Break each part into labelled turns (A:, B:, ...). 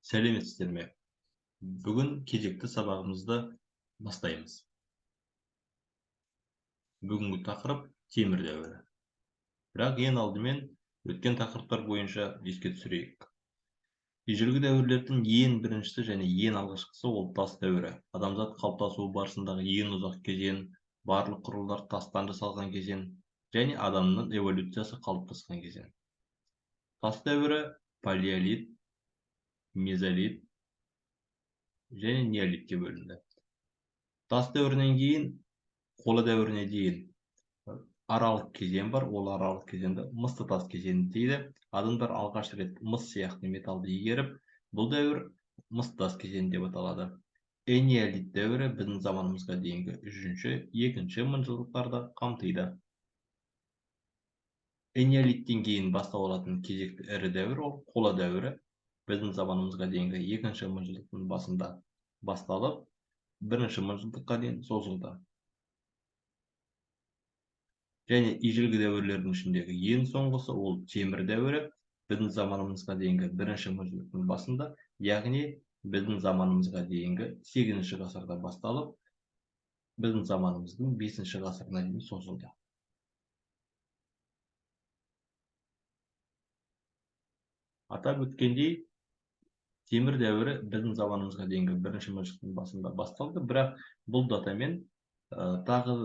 A: Сәлеметсіздер ме? Бүгін кезекті сабағымызды бастаймыз. Бүгінгі тақырып темір дәуірі. Бірақ ең алдымен өткен тақырыптар бойынша еске түсірейік. Ежелгі дәуірлердің ең біріншісі және ең алғашқысы ол тас дәуірі. Адамзат қалыптасуы барысындағы ең ұзақ кезең, барлық құрылдар тастан жасалған кезең және адамның эволюциясы қалыптасқан кезең. Тас дәуірі палеолит, мезолит және неолитке бөлінді. Тас дәуірінен кейін қола дәуіріне дейін аралық кезең бар. Ол аралық кезеңді мысты тас кезеңі дейді. Адамдар алғаш рет мыс сияқты металды игеріп, бұл дәуір мыс тас кезеңі деп аталады. Энеолит дәуірі біздің заманымызға дейінгі 3-ші, 2-ші мыңжылдықтарды қамтиды. Энеолиттен кейін бастау алатын кезекті ірі дәуір ол қола дәуірі. Біздің заманымызға дейінгі 2-ші мыңжылдықтың басында басталып, 1-ші мыңжылдыққа дейін созылды. Және ежелгі дәуірлердің ішіндегі ең соңғысы ол темір дәуірі. Біздің заманымызға дейінгі 1-ші мыңжылдықтың басында, яғни біздің заманымызға дейінгі 8-ші ғасырда басталып, біздің заманымыздың 5-ші ғасырына дейін созылды. Атап өткендей, темір дәуірі біздің заманымызға дейінгі 1-ші мыңжылдықтың басында басталды, бірақ бұл датамен тағы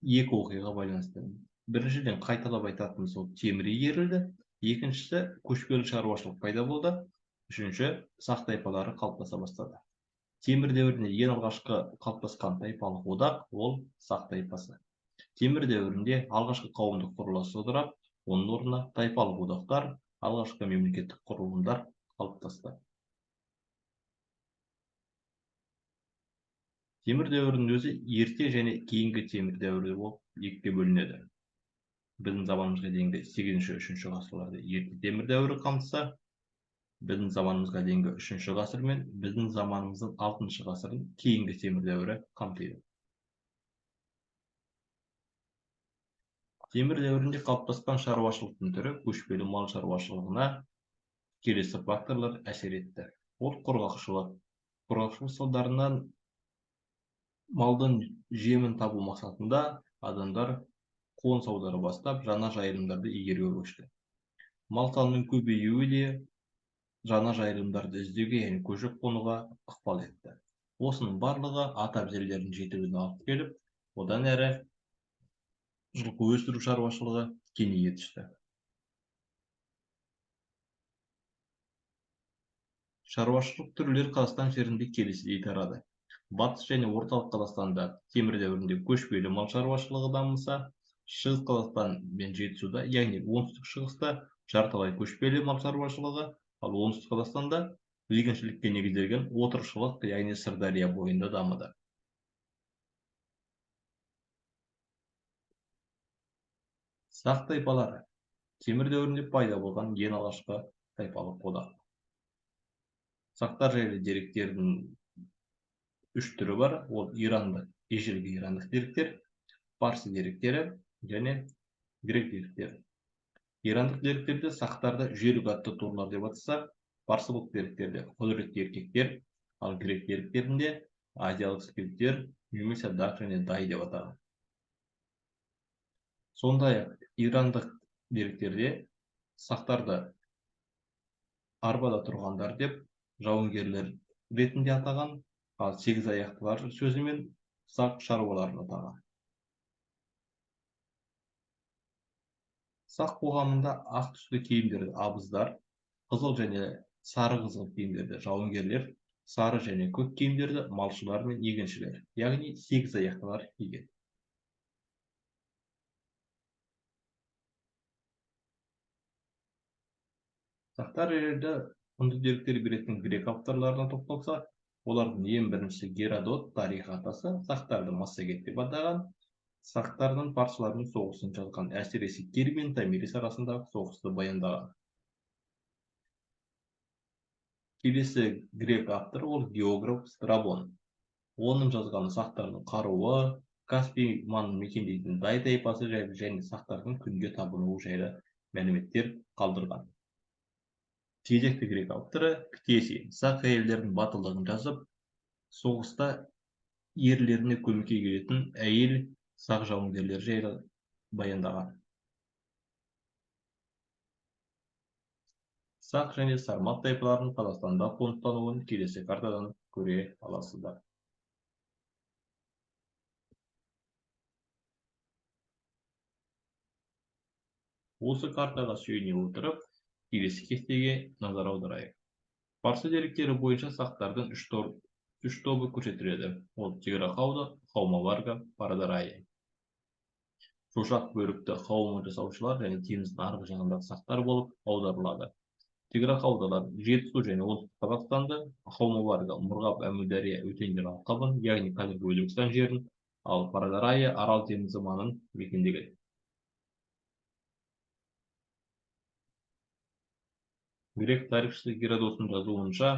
A: екі оқиға байланысты. Біріншіден, қайталап айтатынымыз ол темір игерілді, екіншісі көшпелі шаруашылық пайда болды, үшінші сақ тайпалары қалыптаса бастады. Темір дәуірінде ең алғашқы қалыптасқан тайпалық одақ ол сақ тайпасы. Темір дәуірінде алғашқы қауымдық құрылыс ыдырап, оның орнына тайпалық одақтар, алғашқы мемлекеттік құрылымдар қалыптасты. Темір дәуірінің өзі ерте және кейінгі темір дәуірі болып екіге бөлінеді. Біздің заманымызға дейінгі 8-ші, 3-ші ғасырларда ерте темір дәуірі қамтыса, біздің заманымызға дейінгі 3-ші ғасыр мен біздің заманымыздың 6-шы ғасырын кейінгі темір дәуірі қамтиды. Темір дәуірінде қалыптасқан шаруашылықтың түрі көшпелі мал шаруашылығына келесі факторлар әсер етті. Ол құрғақшылық. Құрғақшылық салдарынан малдың жемін табу мақсатында адамдар қоныс аудара бастап, жаңа жайылымдарды игеруге көшті. Мал санының көбеюі де жаңа жайылымдарды іздеуге, яғни көшіп қонуға ықпал етті. Осының барлығы ат әбзелдерінің жетілуіне алып келіп, одан әрі жылқы өсіру шаруашылығы кеңейе түсті. Шаруашылық түрлері Қазақстан жерінде келесідей тарады. Батыс және орталық Қазақстанда темір дәуірінде көшпелі мал шаруашылығы дамыса, Шығыс Қазақстан мен Жетісуда, яғни оңтүстік шығыста жартылай көшпелі мал шаруашылығы, ал оңтүстік Қазақстанда егіншілікке негізделген отырықшылық, яғни Сырдария бойында дамыды. Сақ тайпалары темір дәуірінде пайда болған ең алғашқы тайпалық одақ. Сақтар жайлы деректердің үш түрі бар. Ол ирандық, ежелгі ирандық деректер, парсы деректері және грек деректері. Ирандық деректерде сақтарды жүйрік атты турлар деп атаса, парсылық деректерде құдіретті еркектер, ал грек деректерінде азиялық скифтер немесе дак және дай деп атаған. Сондай-ақ ирандық деректерде сақтарды арбада тұрғандар деп жауынгерлер ретінде атаған, ал сегіз аяқтылар сөзімен сақ шаруаларын атаған. Сақ қоғамында ақ түсті киімдерді абыздар, қызыл және сары қызыл киімдерді жауынгерлер, сары және көк киімдерді малшылар мен егіншілер, яғни сегіз аяқтылар киген. Сақтар жайлы құнды деректер беретін грек авторларына тоқталсақ, олардың ең біріншісі Геродот, тарих атасы, сақтарды массагет деп атаған, сақтардың парсылармен соғысын жазған, әсіресе Кир мен Томирис арасындағы соғысты баяндаған. Келесі грек авторы ол географ Страбон. Оның жазғаны сақтардың қаруы, Каспий маңын мекендейтін дай тайпасы жайлы және сақтардың күнге табынуы жайлы мәліметтер қалдырған. Кезекті грек авторы Ктесий сақ әйелдерінің батылдығын жазып, соғыста ерлеріне көмекке келетін әйел сақ жауынгерлері жайлы баяндаған. Сақ және сармат тайпаларының Қазақстанда қоныстануын келесі картадан көре аласыздар. Осы картаға сүйене отырып, келесі кестеге назар аударайық. Парсы деректері бойынша сақтардың үш тобы көрсетіледі. Ол Тиграқауда, Хаумаварга, Парадарайы. Шошақ бөрікті қауымы жасаушылар және теңіздің арғы жағындағы сақтар болып аударылады. Тиграқаудалар Жетісу және Оңтүстік Қазақстанды, Хаумаварга Мұрғап, Әмудария өзендері алқабын, яғни қазіргі Өзбекстан жерін, ал Парадарайы Арал теңізі маңын мекендеген. Грек тарихшысы Геродоттың жазуынша,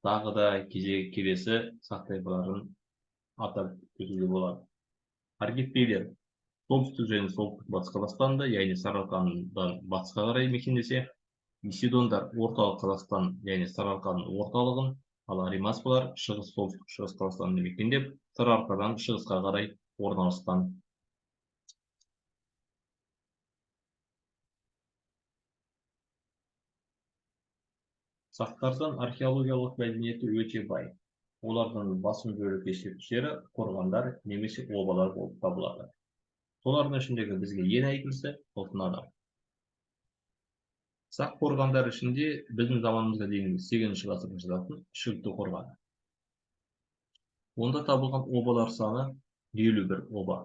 A: тағы да келесі сақ тайпаларын атап өтуге болады. Аргиппейлер солтүстік және солтүстік батыс Қазақстанды, яғни Сарыарқадан батысқа қарай мекендесе, Исидондар орталық Қазақстан, яғни Сарыарқаның орталығын, ал Аримаспалар шығыс солтүстік шығыс Қазақстанды мекендеп, Сарыарқадан шығысқа қарай орналасқан. Сақтардың археологиялық мәдениеті өте бай. Олардың басым бөлік ескерткіштері қорғандар немесе обалар болып табылады. Солардың ішіндегі бізге ең әйгілісі Алтын адам. Сақ қорғандары ішінде біздің заманымызға дейінгі 8 ғасырда жататын Шілікті қорғаны. Онда табылған обалар саны 51 оба.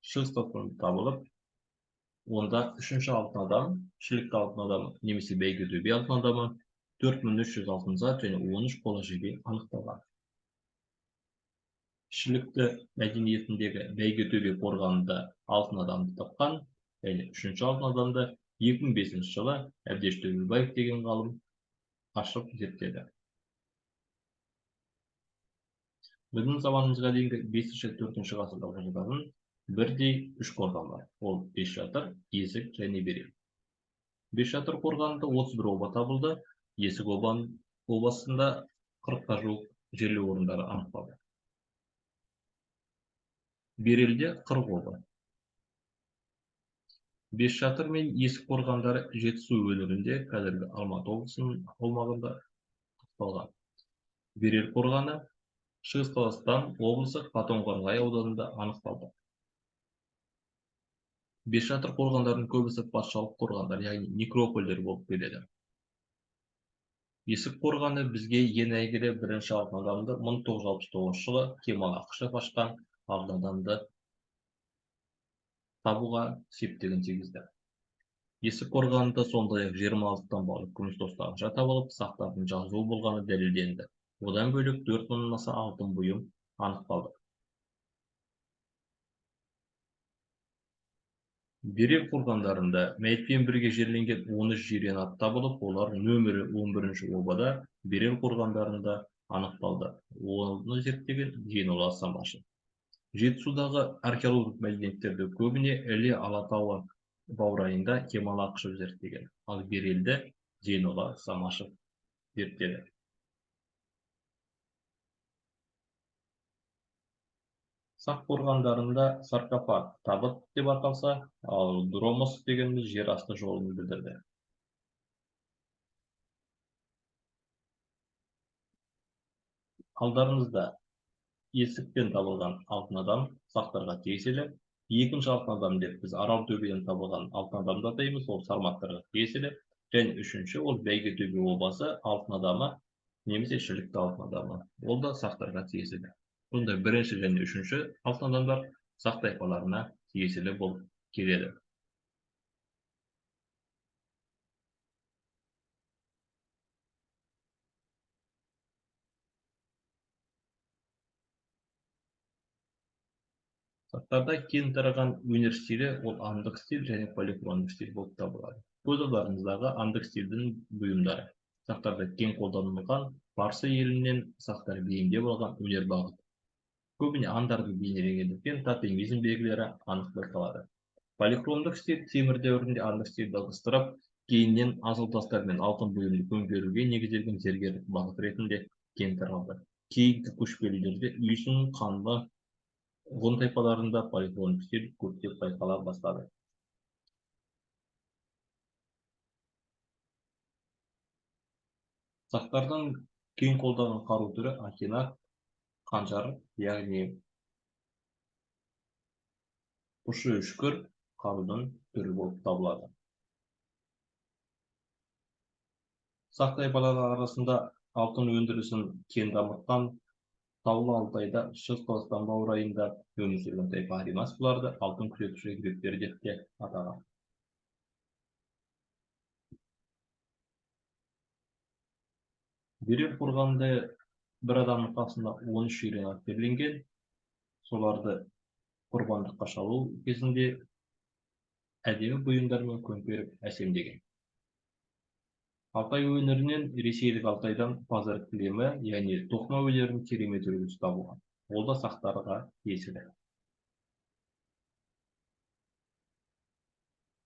A: Шығыс Қазақстанда табылып, онда 3-ші алтын адам, Шілікті алтын адамы немесе Бәйгетөбе алтын адамы, 4300 алтын зат және 13 қола жебе анықталған. Шілікті мәдениетіндегі Бәйгетөбе қорғанында алтын адамды тапқан және 3-ші алтын адамды 2005 жылы Әбдеш Төлеубаев деген ғалым ашып зерттеді. Біздің заманымызға дейінгі 5-4 ғасырларға жататын бірдей үш қорған бар. Ол Бесшатыр, Есік және Берел. Бесшатыр қорғанында 31 оба табылды. Есік обасында 40-қа жуық жерлеу орындары анықталды. Берелде 40 оба. Бесшатыр мен Есік қорғандары Жетісу өңірінде, қазіргі Алматы облысының аумағында анықталған. Берел қорғаны Шығыс Қазақстан облысы Катонқарағай ауданында анықталды. Бесшатыр қорғандарының көбісі патшалық қорғандар, яғни некропольдер болып келеді. Есік қорғаны бізге ең әйгілі бірінші алтын адамды 1969 жылы Кемал Ақышев ашқан алтын адамды табуға септігін тигізді. Есік қорғанында сондай-ақ 26 таңбалы күміс тостағанша табылып, сақтардың жазуы болғаны дәлелденді. Одан бөлек 4000-нан аса алтын бұйым анықталды. Берел қорғандарында мәйітпен бірге жерленген 13 жирен ат табылып, олар нөмірі 11 обада Берел қорғандарында анықталды. Оны зерттеген Зейнолла Самашев. Жетісудағы археологиялық мәдениеттерді көбіне Іле Алатауы баурайында Кемал Ақышев зерттеген, ал Берелді Зейнолла Самашев зерттеді. Сақ қорғандарында саркофаг табыт деп аталса, ал дромос дегеніміз жер асты жолын білдірді. Алдарыңызда Есіктен табылған алтын адам сақтарға тиесілі. Екінші алтын адам деп біз Аралтөбеден табылған алтын адамды атаймыз, ол сарматтарға тиесілі. Және үшінші ол Бәйгетөбе обасы алтын адамы немесе Шілікті алтын адамы, ол да сақтарға тиесілі. Сонда бірінші және үшінші алтын адамдар сақ тайпаларына тиесілі болып келеді. Сақтарда кең тараған өнер стилі ол андық стиль және полихромдық стиль болып табылады. Көз алдарыңыздағы андық стильдің бұйымдары. Сақтарда кең қолданылған парсы елінен сақтар бейімдеп алған өнер бағыты. Көбіне андарды бейнелегендіктен тотемизм белгілері анық байқалады. Полихромдық стиль темір дәуірінде андық стильді ығыстырып, Кейіннен асыл тастар мен алтын бұйымды көмкеруге негізделген зергерлік бағыт ретінде кең таралды. Кейінгі көшпелілерде Үйсін, Қаңлы, Ғұн тайпаларында полихромдық стиль көптеп байқала бастады. Сақтардың кең қолданған қару түрі акинак, қанжар, яғни ұшы үшкір қарудың түрі болып табылады. Сақ тайпалары арасында алтын өндірісін кең дамытқан Таулы Алтайда, Шығыс Қазақстан баурайында өмір сүрген тайпа аримаспаларды алтын күзетуші гректер деп те атаған. Берел қорғанында бір адамның қасында 13 жирен ат жерленген. Соларды құрбандыққа шалу кезінде әдемі бұйымдармен көмкеріп әсемдеген. Алтай өңірінен ресейлік Алтайдан базар кілемі, яғни тоқыма өнерінің керемет үлгісі табылған. Ол да сақтарға тиесілі.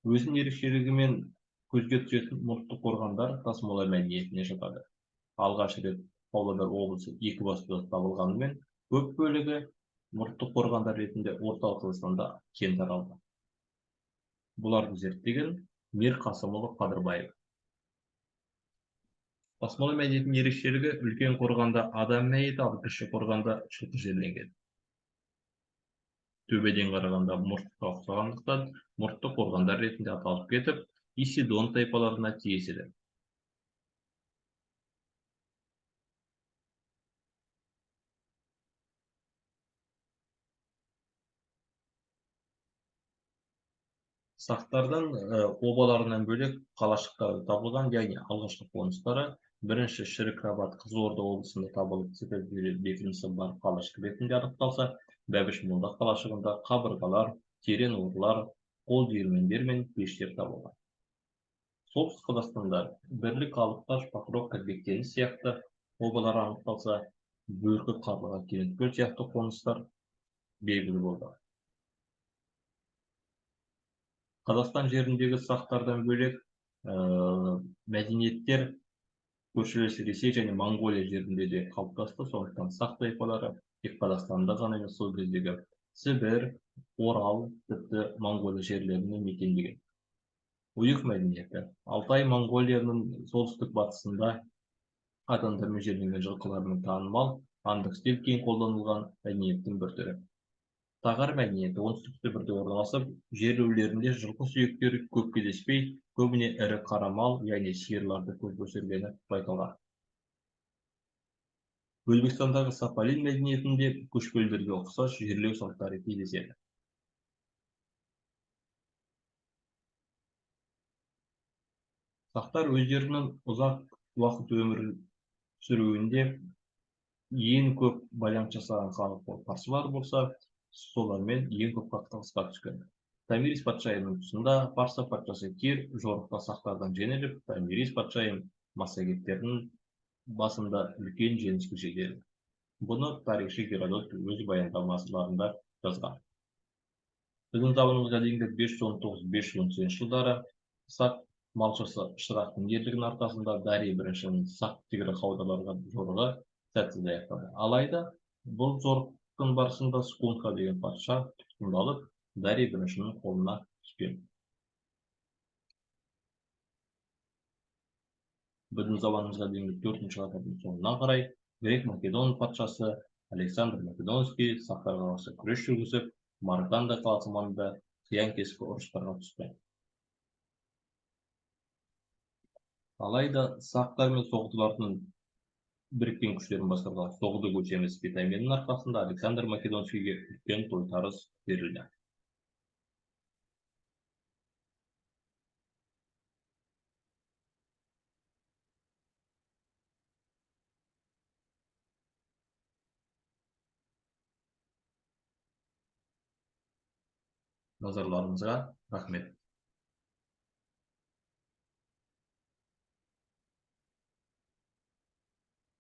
A: Өзінің ерекшелігімен көзге түсетін мұртты қорғандар Тасмола мәдениетіне жатады. Алғаш рет Павлодар облысы Екібастұзда табылғанымен, көп бөлігі мұртты қорғандар ретінде Орталық Қазақстанда кең таралды. Бұларды зерттеген Мирқасымұлы Қадырбаев. Тасмола мәдениетінің ерекшелігі үлкен қорғанда адам мәйіті, ал кіші қорғанда жылқы жерленген. Төбеден қарағанда мұртқа ұқсағандықтан мұртты қорғандар ретінде аталып кетіп, Исидон тайпаларына тиесілі. Сақтардың обаларынан бөлек қалашықтары табылған, яғни алғашқы қоныстары бірінші Шірік-Рабат Қызылорда облысында табылып, Цитадель бекінісі бар қалашық ретінде анықталса, Бәбіш Молда қалашығында қабырғалар, терең орлар, қол диірмендер мен пештер табылған. Солтүстік Қазақстанда Бірлік, Алыпташ, Покровка, Бектеніс сияқты обалар анықталса, Бөркі, Қарлыға, Кенеткөл сияқты қоныстар белгілі болды. Қазақстан жеріндегі сақтардан бөлек мәдениеттер көршілес Ресей және Моңғолия жерінде де қалыптасты. Сондықтан сақ тайпалары тек Қазақстанда ғана емес, сол кездегі Сібір, Орал, тіпті Моңғолия жерлерін мекендеген. Ұйық мәдениеті Алтай Моңғолияның солтүстік батысында адамдармен жерленген жылқылармен танымал андық стиль кең қолданылған мәдениеттің бір түрі. Тағар мәдениеті оңтүстік Сібірде орналасып, жерлеулерінде жылқы сүйектері көп кездеспей, көбіне ірі қара мал, яғни сиырларды көп өсіргені байқалған. Өзбекстандағы Сафалин мәдениетінде көшпелілерге ұқсас жерлеу салттары кездеседі. Сақтар өздерінің ұзақ уақыт өмір сүруінде ең көп байланыс жасаған халық болып парсылар болса, солармен ең көп қақтығысқа түскен. Томирис патшайымның тұсында Парса патшасы Кир жорықта сақтардан жеңіліп, Томирис патшайым массагеттердің басында үлкен жеңіске жетеді. Бұны тарихшы Геродот өз баяндамаларында жазған. Біздің заманымызға дейінгі 519-518 жылдары сақ малшысы Шырақтың ерлігінің арқасында Дарий біріншінің сақ тигрі қаудаларға жорығы сәтсіз аяқталды. Алайда бұл жорық барысында Скунха деген патша тұтқындалып, Дарий біріншінің қолына түскен. Біздің заманымызға дейінгі 4-ші ғасырдың соңына қарай грек Македон патшасы Александр Македонский сақтарға қарсы күрес жүргізіп, Марганда қаласы маңында қиян-кескі ұрыстарға түсті. Алайда сақтар мен соғдылардың біріккен күштерін басқарған Соғды көсемі Спитаменнің арқасында Александр Македонскийге үлкен тойтарыс берілді. Назарларыңызға рахмет.